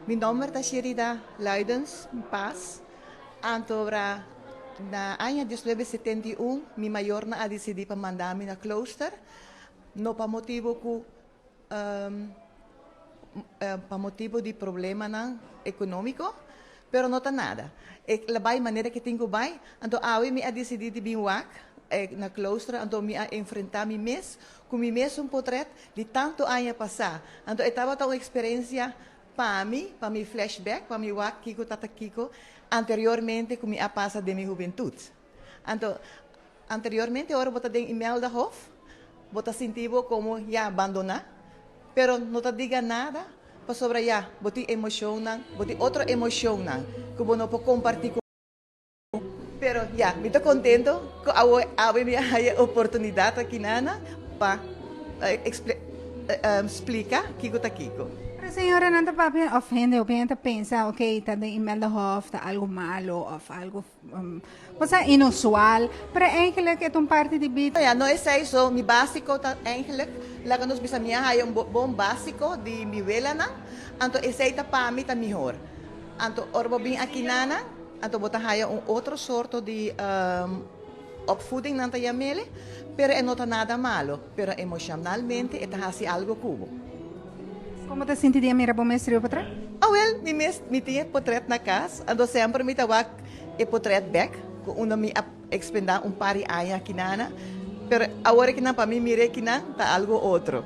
Mi nomber ta Sherida Luidens Paz. Anto na aña 1971, mi mayornan a dicidi pa manda mi na klooster. No pa motibo cu pa motibo di problema economico, pero no ta nada. E la bay manera cu tin cu bay, anto awe mi a dicidi di bin wak na klooster, anto mi a enfrenta mi mes, cu mi mes un portret di tanto aña pasa. Anto tabata un experiencia pa mi flashback, pa mi wak kiko tata kiko anteriormente cu mi a pasa di mi hubentud. Anto anteriormente ora bo ta den Imeldahof, bo ta sinti bo como ya abandona, pero no ta diga nada, pasobra ya, bo tin emocion, bo tin otro emocion, cu bo no por comparti cu. Pero ya, mi ta contento cu awe mi haya oportunidad aki nana pa splica kiko ta kiko. Pero señora, nan ta papia of hende of hende pensa, ok, ta den Imeldahof, ta algo malo of algo cosa inusual, pero eigenlijk e ta un parti di bida. Ja, no esey so, mi basico ta eigenlijk, laga nos bisa mi haya un bon basico di mi welanan, anto esey ta pa mi ta mihor. Anto ora bo bin aki nana, anto bo ta haya un otro sorto di opvoeding nan ta yam'ele, pero e no ta nada malo, pero emocionalmente e ta hasi algo cu bo. Con bo ta sinti di mira bo mes portret? Ah, wel, mi mes, mi tin portret na cas, anto semper mi ta wak e portret back, cu unda mi a spende un par di aña aki nana, pero awor cu nan pa mi mira aki nan, ta algo otro.